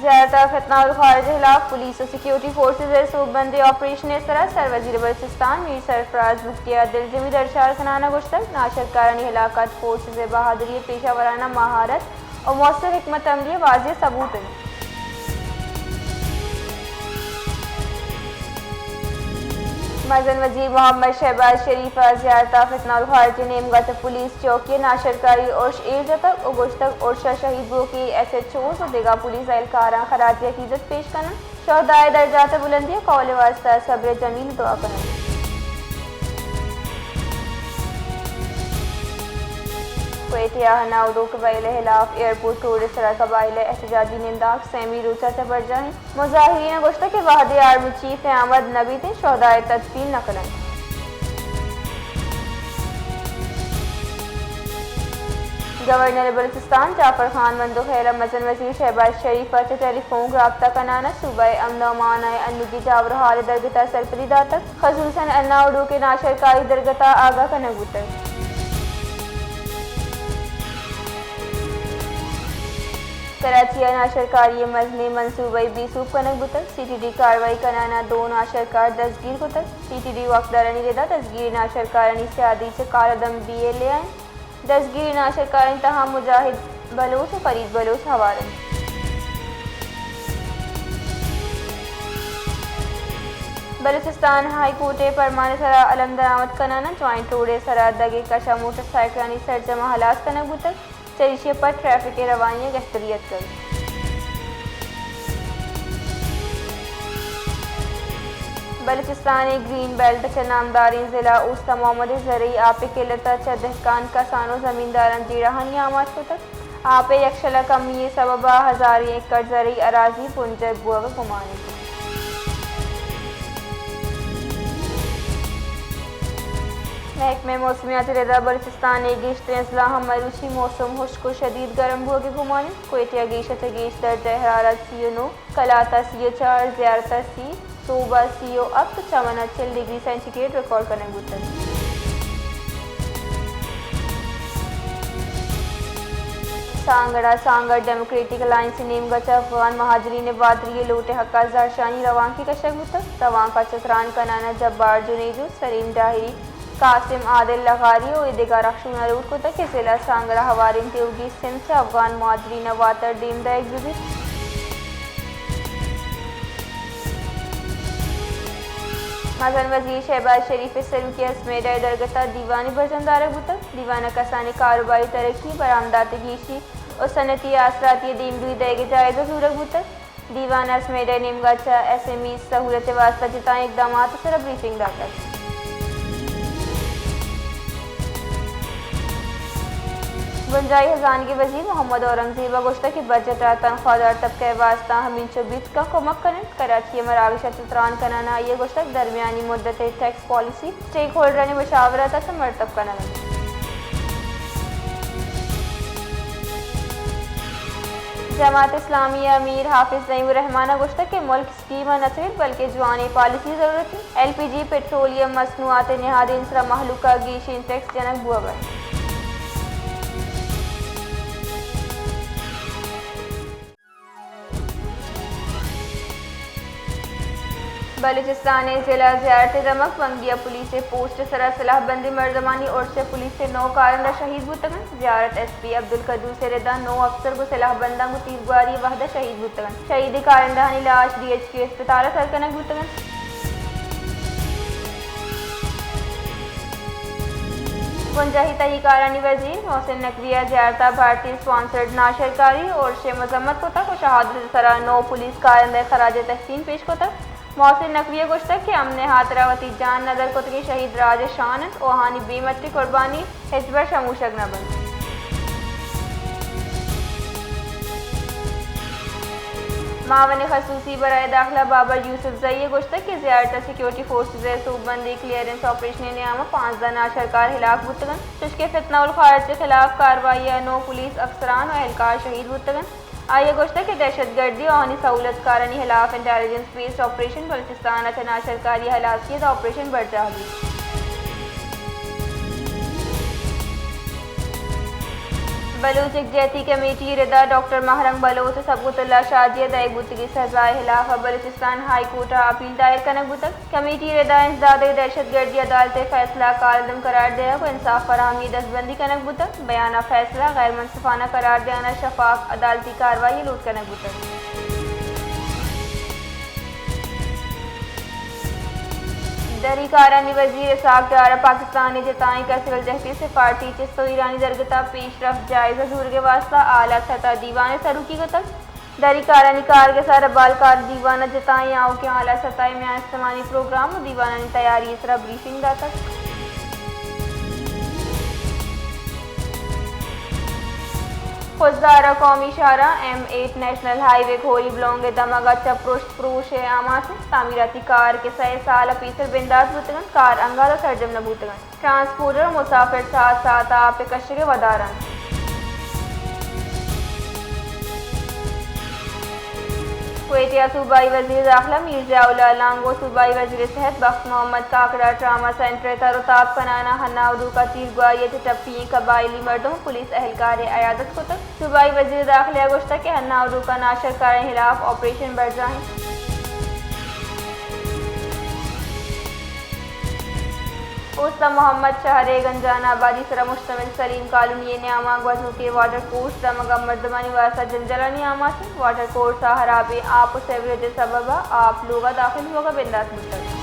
زیارت ءَ فتنہ الخارج ءِ خلاف پولیس ءُ سیکیورٹی فورسز ءِ سوبمندیں آپریشن ءِ سرا سروزیر بلوچستان میر سرفراز بگٹی ءَ دلجمی درشار کنان ءَ گوشتگ، ناشرکارانی ہلاکت فورسز ءِ بہادری ءُ پیشہ ورانہ مہارت ءُ مؤثر حکمت عملی ءِ واضح ثبوت انت۔ مزن وزیر محمد شہباز شریف ءَ زیارت ءَ فتنہ الخارج ءِ نیمگا چہ پولیس چوکی ءَ ناشرکاری ارش ایر جتگ ءُ گوشتگ، ارش ءَ شہید بوگی ایس ایچ اوز ءُ دگہ پولیس اہلکاراں خراج عقیدت پیش کنن۔ شہدائے درجات ءِ بلندی ءَ قول ءِ واستہ صبر جمیل دعا کنن۔ کوئٹہ ءَ ہناو ڈوک بئیل ءِ ہلاف ایئرپورٹ روڈ ءِ سرا قبائل ءِ احتجاجی ننداک سیمی روچ ءَ چہ برجاہ انت۔ مظاہرین ءَ گوشتگ کہ وہدے آرمی چیف ءِ آمد نہ بیت انت، شہداء ءِ تدفین نہ کن انت۔ گورنر بلوچستان جعفر خان مندوخیل ءَ مزن وزیر شہباز شریف ءَ چہ ٹیلی فون رابطہ کنان ءَ صوبہ ءِ امن ءُ امان ءِ انوگیں جاور ءُ حال ءِ درگت ءَ سرپدی داتگ، خصوصاً اناؤ ڈوک ءِ ناشرکاری درگت ءَ آگاہ کنگ بوتگ۔ کراچی ءَ ناشرکاری ءِ مزنیں منصوبہ ءِ بے سوب کنگ بوتگ۔ سی ٹی ڈی کاروائی کنان ءَ دو ناشرکار دزگیر کتگ۔ سی ٹی ڈی واکدارانی ردا دزگیر ناشرکارانی سیادی چہ کالعدم بی ایل اے ءَ انت۔ دزگیر ناشرکارانی تہا مجاہد بلوچ ءُ فرید بلوچ ہوار انت۔ بلوچستان ہائی کورٹ ءِ پرمان ءِ سرا علم درآمد کنان ءَ جوائنٹ روڈ ءِ سرا دگ ءِ کش ءَ موٹر سائیکلانی سرجم ءَ ہلاس کنگ بوتگ۔ چریشی ءَ پد ٹریفک ءِ روانی ءَ گہتری اتکگ۔ بلوچستان ءِ گرین بیلٹ ءَ چہ نامداریں ضلع اوست محمد ءَ زرعی آپ ءِ قلت ءَ چہ دہکان کسان ءُ زمینداراں جیڑہانی آماچ کتگ۔ آپ ءِ یکشل ءِ کمی ءِ سبب ءَ ہزاریں ایکڑ زرعی اراضی بنجل بوگ ءِ گمان انت۔ محکمہ موسمیات ءِ ردا بلوچستان ءِ گیشتریں اضلاعاں مروچی موسم ہشک ءُ شدید گرم بوگ ءِ گمان انت۔ کوئٹہ ءَ گیش ءَ چہ گیش درجہ حرارت سی ءُ نو، کلات ءَ سی ءُ چار، زیارت ءَ سی، سوب ءَ سی ءُ ہپت، چمن ءَ چل ڈگری سینٹی گریڈ ریکارڈ کنگ بوتگ۔ سانگڑ ءَ سانگڑ ڈیموکریٹک الائنس ءِ نیمگ ءَ چہ افغان مہاجرین ءِ بہادری ءِ لوٹ ءِ حق ءَ زہرشانی روانکے کشگ بوتگ۔ روانک ءَ چہ تران کنان ءَ جبار جنیجو، سلیم ڈاہری، قاسم عادل لغاری ءُ اے دگہ رہشوناں لوٹ کتگ کہ ضلع سانگڑ ءَ ہواریں تیوگیں سندھ چہ افغان مہاجرین ءَ واتر دیم دئیگ بہ بیت۔ مزن وزیر شہباز شریف ءِ سروکی ءَ اسمیڈا ءِ درگت ءَ دیوانے برجم دارگ بوتگ۔ دیوان ءَ کسانیں کاروباری ترقی، برآمدات ءِ گیشی ءُ صنعتی آسراتی ءِ دیمروئی دئیگ ءِ جائزہ زورگ بوتگ۔ دیوان ءَ اسمیڈا ءِ نیمگ ءَ چہ ایس ایم ایز سہولت ءِ واستہ جتائیں اقدامات ءِ سرا بریفنگ داتگ۔ بنجاہی ہزانگی وزیر محمد اورنگزیب ءَ گوشتگ کہ بجٹ ءَ تنخواہ دار طبقہ ءِ واستہ ہمینچو بیت کمک کن انت۔ کراچی ءَ مراگش ءَ چہ تران کنان ءَ آئی ءَ گوشتگ درمیانی مدت ءِ ٹیکس پالیسی اسٹیک ہولڈرانی مشاورت ءَ چہ مرتب کنگ انت۔ جماعت اسلامی ءِ امیر حافظ نعیم الرحمان ءَ گوشتگ کہ ملک اسکیماں نہ چاریت بلکیں جوانیں پالیسی ءِ ضرورت انت۔ ایل پی جی، پٹرولیم مصنوعات ءِ نہادینی سرا مہلوک ءَ گیشیں ٹیکس جنگ بوگ ءَ انت۔ بلوچستان ءِ ضلع زیارت ءِ دمگ بنگی ءَ پولیس ءِ پوسٹ ءِ سرا سلاہ بندیں مردمانی ارش ءَ پولیس ءِ نو کارندہ شہید بوتگ انت۔ زیارت ایس پی عبدالقدوس ءِ ردا نو افسر گوں سلاہ بنداں گوں تیرگواری ءِ وہد ءَ شہید بوتگ انت۔ شہیدیں کارندہانی لاش ڈی ایچ کیو اسپتال ءَ سر کنگ بوتگ انت۔ بنجاہی تہی کارانی وزیر محسن نقوی ءَ زیارت ءَ بھارتی اسپانسرڈ ناشرکاری ارش ءِ مذمت کتگ ءُ شہادت ءِ سرا نو پولیس کارندہ ءَ خراج تحسین پیش کتگ۔ محسن نقوی ءَ گوشتگ کہ امن ءِ ہاترا وتی جان ندر کتگیں شہید راج ءِ شان انت ءُ آہانی بے مٹیں قربانی ہچبر شموشگ نہ بنت۔ معاون خصوصی برائے داخلہ بابر یوسف زئی ءَ گوشتگ کہ زیارت ءَ سیکورٹی فورسز ءِ سوبمندیں کلیئرنس آپریشن ءِ نیام ءَ پانزدہ ناشرکار ہلاک بوتگ انت، چوشکہ فتنہ الخارج ءِ خلاف کاروائی ءَ نو پولیس افسران ءُ اہلکار شہید بوتگ انت۔ آئی ءَ گوشتگ کہ دہشت گردی ءُ آہانی سہولت کارانی ہلاف انٹیلیجنس بیسڈ آپریشن بلوچستان ءَ چہ ناشرکاری ءِ ہلاسی ءِ داں آپریشن برجاہ بیت۔ بلوچ یکجہتی کمیٹی ءِ ردا ڈاکٹر ماہ رنگ بلوچ ءُ صبغت اللہ شاہ جی ءِ دئیگ بوتگیں سزا ءِ ہلاف ءَ بلوچستان ہائی کورٹ ءَ اپیل دائر کنگ بوتگ۔ کمیٹی ءِ ردا انسداد ءِ دہشت گردی عدالت ءِ فیصلہ ءَ کالعدم قرار دیگ ءُ انصاف فراہمی ءِ دستبندی کنگ بوتگ۔ بیان ءَ فیصلہ غیر منصفانہ قرار دیان ءَ شفاف عدالتی کاروائی ءِ لوٹ کنگ بوتگ۔ دری کارانی وزیر اسحاق ڈار ءَ پاکستان ءِ جتائیں کہ سول جہتی سفارتی چست ءُ ایرانی درگت ءَ پیش رفت ءِ جائزہ زورگ ءِ واستہ اعلی سطح ءِ دیوان ءِ سروکی کتگ۔ دری کارانی کارگس ءَ را بالکار دیوان ءَ جتائیں آؤکیں اعلی سطح ءِ میان استمانی پروگرام ءُ دیوانانی تیاری ءِ سرا بریفنگ داتگ۔ خضدار ءَ قومی شاہراہ ایم ایٹ نیشنل ہائی وے کھوری بلونگ ءِ دمگ ءَ چہ پرشت پروش ءِ آماچ اِنت۔ تعمیراتی کار کہ سئے سال ءَ پیسر بندات بوتگ اَنت، کار انگت ءَ سرجم نہ بوتگ اَنت۔ ٹرانسپورٹر ءُ مسافر ساعت ساعت ءَ آپ ءِ کشگ ءِ ودار اَنت۔ کوئٹہ ءَ صوبائی وزیر داخلہ میر ضیاء اللہ لانگو، صوبائی وزیر صحت بخت محمد کاکڑ ءَ ٹراما سینٹر ءِ تر ءُ تاب کنان ءَ ہناودوک ءَ تیرگواری ءَ چہ ٹپی ئیں قبائلی مردم ءُ پولیس اہلکار ءِ عیادت کتگ۔ صوبائی وزیر داخلہ ءَ گوشتگ کہ ہناودوکاں ناشرکارانی ہلاف آپریشن برجاہ اِنت۔ اوست ءِ محمد شہر ءِ گنجان آبادی سرا مشتمل سلیم کالونی ءِ نیام ءَ گوزوکیں واٹر کورس دمگ ءَ مردمانی واستہ جنجالانی آماچ اِنت۔ واٹر کورس ءَ ہرابیں آپ ءُ سیوریج ءِ سبب ءَ آپ لوگ ءَ داخل بوگ ءَ بندات بوتگ۔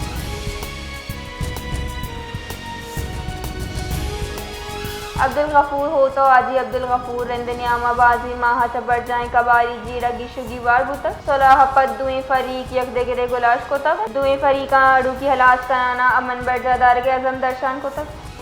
عبدالغفور ہوت ءُ حاجی عبدالغفور رند ءِ نیام ءَ بازیں ماہ ءَ چہ برجاہیں قبائلی جیڑہ گیش ءُ گیوار بوتگ۔ صلح ءَ پد دوئیں فریق یکدگر ءِ گلائیش کتگ۔ دوئیں فریقاں اڑوکی ہلاس کنان ءَ امن برجاہ دارگ ءِ عزم درشان کتگ۔